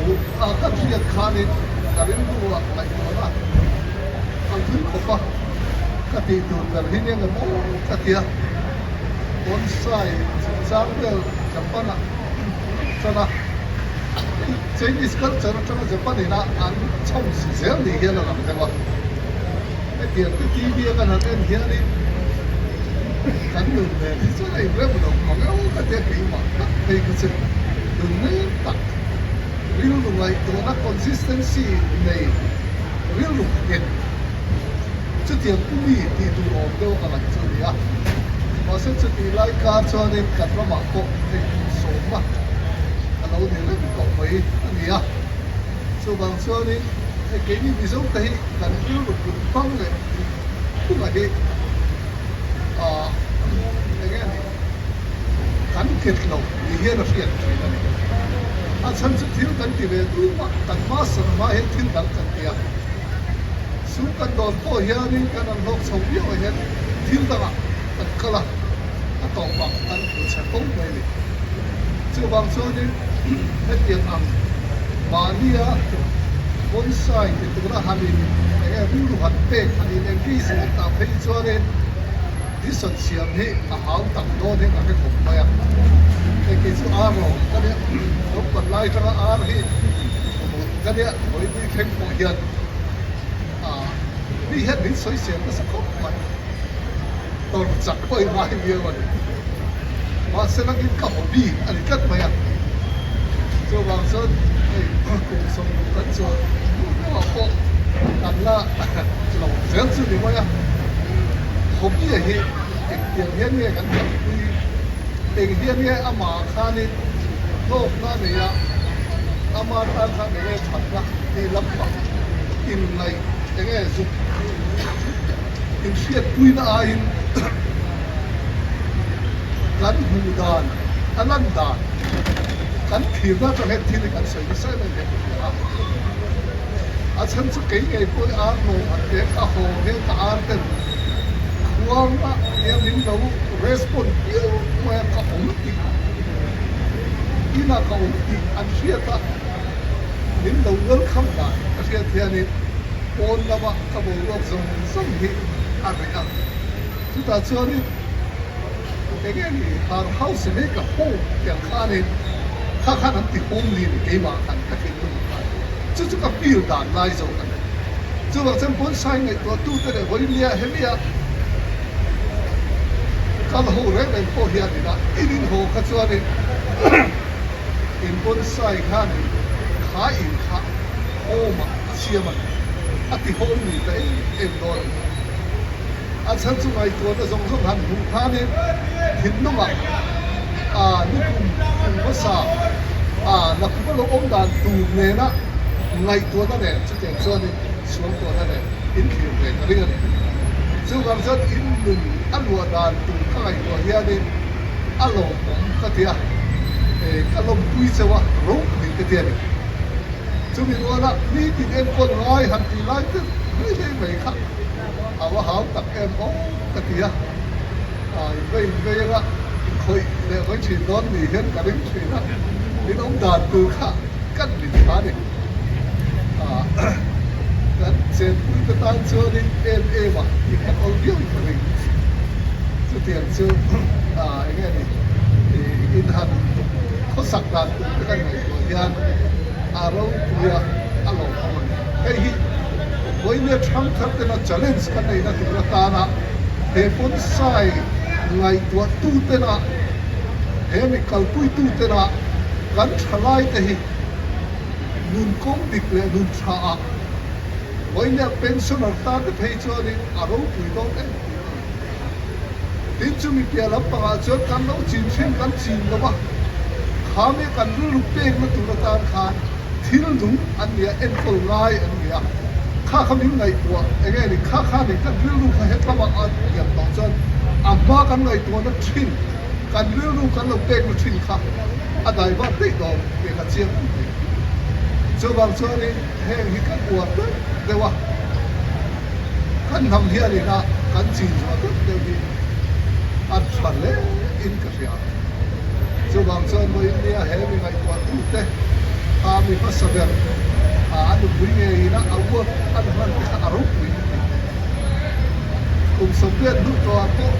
hmuh a kan hriat khanin ka rilru ah ngaihtuahna a thui khawp a, ka tih tur ber hi eng emaw ka ti a, bonsai chungchang vel Japan ah tan a, Chinese culture atanga Japan ina an chhawm zel ni hian a lang deuh a, hetiang te TV a kan han en hianin kan nun nen hi chuan a inrem lo mang emaw ka tia keimah tak phei kha chu nun nem tak rilru ngaihtuahna consistency nei rilru nghet chutiang pu mi tih tur awm deuh a ngaih chu a ni a, mahse chutih lai kar chuanin kan ramah pawh hei sawmna a lo ni reng tawh mai a ni a, chuvang chuanin hei keini Mizo te hi kan rilru put hmang leh phunga hi ah eng nge ni kan nghet lo ni hian a hriat thin a ni. A chhan chu thil kan ti ve dum a, kan hma san hma hian thil dang kan ti a, sum kan dawn pawh hianin kan an hlawk chho viau ah hian thil dangah kan kal a, a tawpah kan tlu chhe fo mai a ni. Chuvang chuanin hetiang ang mahnia bonsai ti tura han in eng nge rilru han pek han in engage ngawt ah phei chuanin Dison siam hi a hau tak dawn hian ka hre khawp mai a, hei kei chu ar lo ka nia, naupang lai atanga ar hi hmuh ka nia, Hawipui thleng pawh hian ah mi hian min sawi siam nasa khawp mai, tawrh chak pawh i ngai viau a ni, mahse langin ka hobby a ni tlat mai a, chuvang chuan hei kum 60 kan chuan hnu hnuah pawh kan la lo zel chu ni mai a. Hobby-a hi engtiang hian nge kan kalpui, eng hian nge amah khanin hlawkna a nei a, ama tan khan eng nge thatna tih lampang inngaih eng nge zuk inhriatpuina aiin kan hmuh dan, a lan dan, kan thirna atang hian thil hi kan sawi nasa em em hian ka hria a. A chhan chu kei ngei pawh i ar lo han te ka haw hian ka ar ten khuang a nia min lo respond piau mai a ka awm tih inah ka awm tih an hriat a min lo welcome dan ka hriat hianin pawn lama ka boruak zawng zawng hi a reh a chutah chuanin enge ni her house make a home tiang khanin kha khan an ti homely ni keimah khan ka thinlung khan. Chu chu ka feel dan lai zawk a ni. Chuvang chuan bonsai ngaihtuah tute leh vawilia hemia kal ho reng reng pawh hian ina in in haw kha chuanin in bonsai khanin kha in kha home ah a siam a ni. A ti home ni ta em em dawn a ni. A chhan chu ngaihtuahna zawng zawng han hmuh khanin thinlungah a nikum kum hmasa a nakum a lo awm dan tur nena ngaihtuahna nen chutiang chuanin suangtuahna nen inthlir ve ka ring a ni. Chuvang chuan in nun a luah dan tur ka ngaihtuah hianin a lawmawm ka ti a, ka lawmpui chauh a ropui ka ti a ni. Chumi ruala nitin enkawl ngai han tih lai te mai mai mai kha A va hau tak em aw ka ti a, in va invei anga khawih leh mai thin dawn ni hian ka ring thin a, min awm dan tur kha kan min kha a ni. Kan chenpui te tan chuanin em em a tih kan awl viau in ka ring. Chutiang chu eng nge ni inhan khawsak dan tur te kan ngaihtuah hian a ropui a, a lawmawm a ni. Hei hi Vawinia thangthar tena challenge kan neihna tur atana he bonsai ngaihtuah tu tena he mi kalpui tu tena kan thalai te hi nun kawng dik leh nun tha ah Vawinia pensioner tan te phei chuanin a ropui dawn em tih a ni. Tin chumi piah lampangah chuan kan lo chin thin kan chin lo a, kha mi kan rilru pekna tur atan khan thil nung an ni a, enkawl ngai an ni a, kha kha min ngaihtuah eng nge ni, kha kha nih kan rilru kha hetlamah a liam tawh chuan a hma kan ngaihtuahna thin, kan rilru kan lo pekna thin kha a dai vak daih dawn tih kha chiang em mai. Chuvang chuanin heng hi kan uar deuh deuh a, kan hnam hianin a kan chin zuah deuh deuh hi a tha hle in ka hria. Chuvang chuan vawiin nia he mi ngaihtuah tute. Kha mi hmasa ber a nupui ngeiin a award an hman te kha a ropui ka ti. Kum 80 hnu tawhah pawh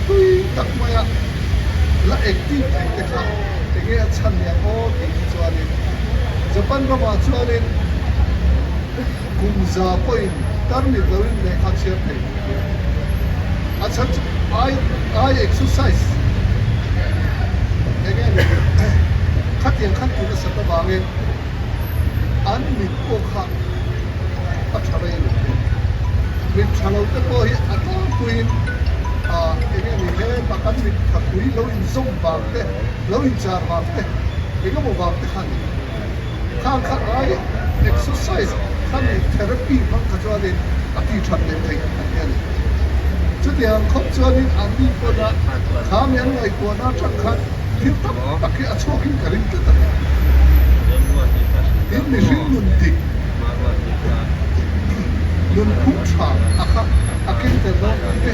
tui tak maia la active thei te kha enge a chhan niang aw tih hi chuanin Japan ramah chuanin kum za pawhin tarmit loin lehkha chhiar thei an ti a. A chhan chu eye eye exercise enge ni khatiang khan tih nasat avangin an mit pawh kha a tha rei lo te. Mit tha lo te pawh hi a tlangpuiin ah enge ni hetah kan mit tha pui lo inzawm vang te lo inchar vang te engemaw vang te kha a ni. Khang kha ai exercise khami therapy hmang kha chuanin a ti that leh theih an ti a ni. Chutiang khawp chuanin an ni pawn a kha mi an ngaihtuahna atang khan thil tam tak hi a chhuakin ka ring tlat a ni. Tin mihring nun dik, nun phung tha a kha a keng tel dawn tih te,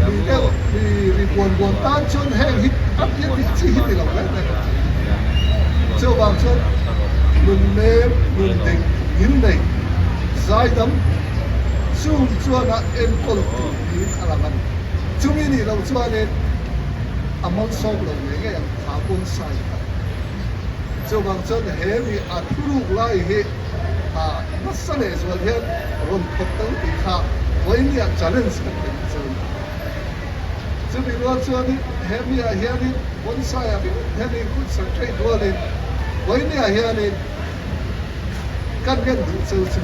mi deuh mi ri buan buan tan chuan heng hi a tia tih chi hi ni lo reng reng a. Chuvang chuan nun nem, nun dik, ngil nei, zaidam chung chuan a enkawl tur niin a lang a ni. Chumi nih loh chuanin a malsawm lo ngei ngei ang kha bonsai kha. Chuvang chuan he mi a thuruk lai hi a nasa lehzual hian rawn thawk tel tih kha vawinia challenge kan pe duh che u ni. Chumi rual chuanin he miah hianin bonsai ah ringawt hianin concentrate rualin vawinia hianin kan ngen duh cheu chu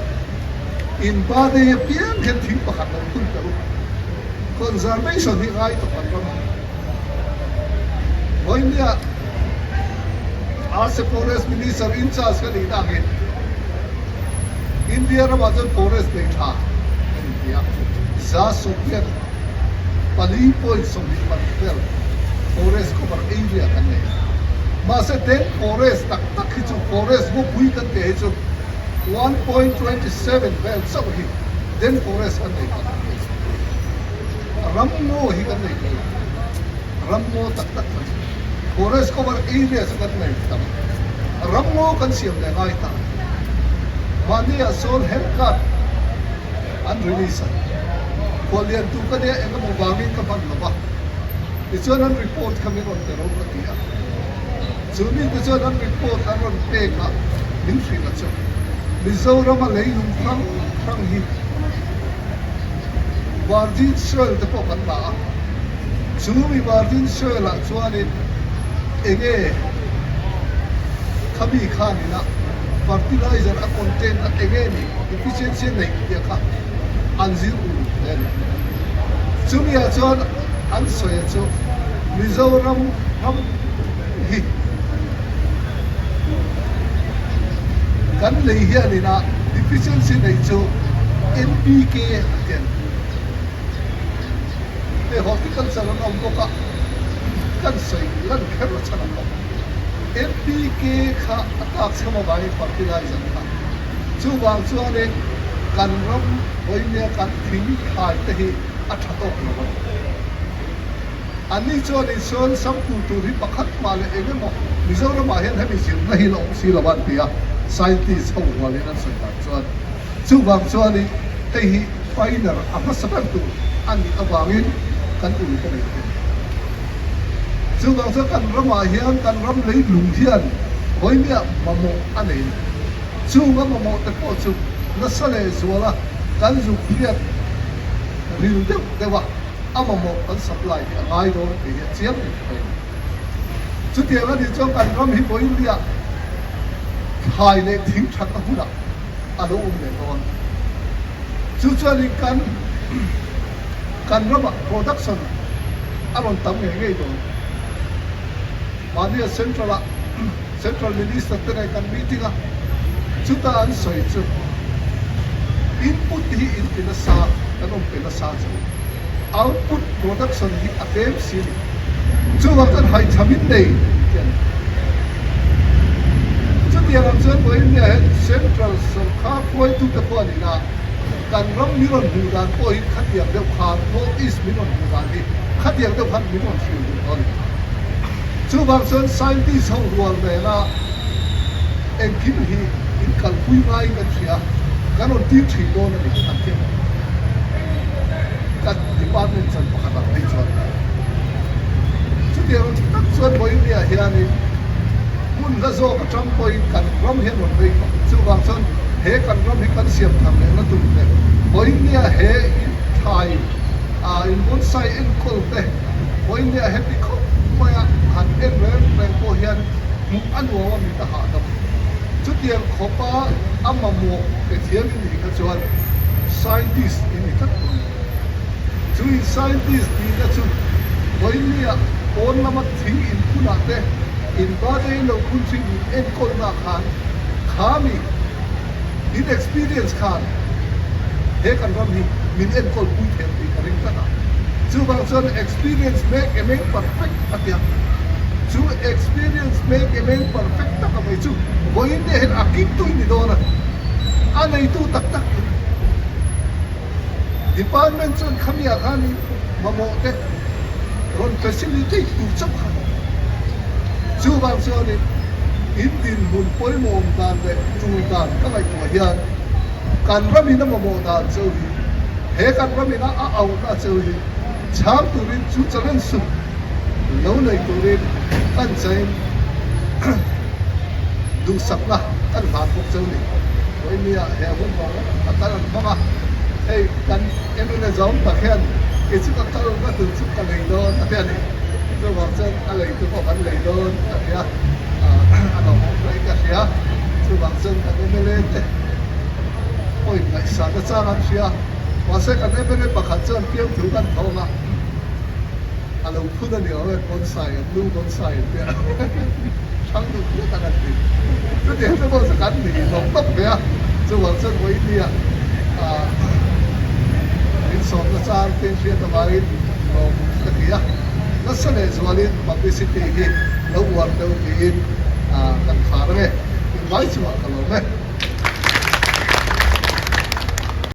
in birthday apiang hian thing pakhat lo phun ta u. Conservation hi ngai tawp an ram hi. Vawinia Ase Forest Minister in charge ka nih nakin India ramah chuan forest nei tha kan inti a, 84.24 vel forest cover area kan nei a. Mahse den forest tak tak hi chu forest ngawpui kan tih hi chu 1.27 vel chauh hi den forest kan nei tak a ni. Ram ngaw hi kan nei tawh lo, ram ngaw tak tak kan nei. Forest cover area chu kan nei tam, ram ngaw kan siam leh ngai ta. Mahni ah sawn health card an release a, khuallian tu ka nia eng emaw vangin ka hman lo va, tichuan an report kha min rawn pe ro ka ti a, chu mite chuan an report an rawn pek a min hrilh a chu Mizoram a leilung hrang hrang hi Virgin soil te pawh kan la a, chu mi virgin soil ah chuanin enge khami khanin a fertilizer a content a enge ni efficiency a neih tih kha an zir uluk hle a ni. Chumi ah chuan an sawi a chu Mizoram ram hi kan lei hianin a deficiency neih chu NPK an ti a ni. Hei horticulture an awm bawk a, kan sawi lan kher a chhan ang bawk. NPK kha a tlak chhem avangin fertilizer kha chuvang chuanin kan ram vawinia kan thing thlai te hi a tha tawk lo a ni. Anni chuan insuan sample tur hi pakhat mah leh eng emaw Mizoramah hian hemi zirna hi la awm si lo a an ti a, scientist ho rualin an sawi dan chuan. Chuvang chuanin hei hi pioneer a hmasa ber tur a nih avangin kan uluk a nei thei. Chuvang chuan kan ramah hian kan ram leilung hian vawimiah mamawh a nei a ni. Chung a mamawh te pawh chu nasa leh zuala kan zuk hriat ril deuh deuh a. A mamawh kan supply hi a ngai dawn tih hi a chiang reng mai a ni. Chutiang a nih chuan kan ram hi Vawiindia thlai leh thing thatna hmunah a lo awm leh dawn. Chu chuanin kan kan ramah production a rawn tam ngei ngei dawn. Mahnia Central-ah Central Minister te nen kan meeting a, chuta an sawi chu input hi in ti nasa, kan awm pe nasa chu output production hi a tlem si a ni. Chuvang chuan haihchham in nei tih a ni. Chutiang ang chuan Vawiinnia hian Central sawrkar hruaitute pawh a nihna kan ram min rawn hmuh dan pawh hi khatiang deuh khan North East min rawn hmuh dan hi khatiang deuh khan min rawn hrilh duh tawh a ni. Chuvang chuan scientist ho rual nena Engkim hi in kalpui ngaiin kan hria, kan rawn tir thin dawn a ni an ti a. Kan department chan pakhat ang phei chuan chutiang tak chuan Bohemia hianin hmun hla zawk atang pawhin kan ram hian rawn vei phah. Chuvang chuan he kan ram hi kan siam thar lehna tur te, Bohemia he in thlai in bonsai enkawl te, Bohemia heti khawp maia han en reng reng pawh hian hmuh a nuam a mit a hahdam. Chutiang khawpa a mamawh pe thiam in nih kha chuan scientist in ni tlat dawn a ni. Chu in scientist nihna chu Bohemia pawn lama thing in phunah te in bate in lo phun thin in enkawlna khan khami in experience khan he kan ram hi min enkawl pui thei ang tih ka ring tlat a. Chuvang chuan experience make a man perfect a tia. Chu experience make a man perfect taka mai chu vawiin te hian a kiptu in ni dawn a, a neitu tak tak in. Department chuan khamiah khanin mamawh te rawn facilitate tur chauh kha chuvang chuanin in dinhmun pawimawh dan leh tul dan ka ngaihtuah hian kan ramin a mamawh dan cheu hi he kan ramin a a auhna cheu hi chhang turin chu challenge chu lo nei turin kan chain duhsakna kan hlan bawk cheu ni. Vawinia he hun vang a kal an hmang a, hei kan mla zawng tak hian kei chu ka kal va tur chu ka lei dawn a ti a ni. Chuvang chuan a lei tu pawh kan lei dawn a ti a, a lo awm reng ka hria. Chuvang chuan kan mla te pawhin ngaihsan nachang an hria. Mahse kan mla pakhat chuan piangthu kan thawng a. A lo phun a ni awm e, bonsai an nu bonsai an tia hrang duh viau tak an ti. Chutiang chu pawh chu kan ni hnawk hnawk ve a, chuvang chuan vawinia min sawmna chang te hriat avangin lawm ka ti a, nasa leh zualin publicity hi lo uar deuh tiin kan khar ange, invai chungah ka lawm e.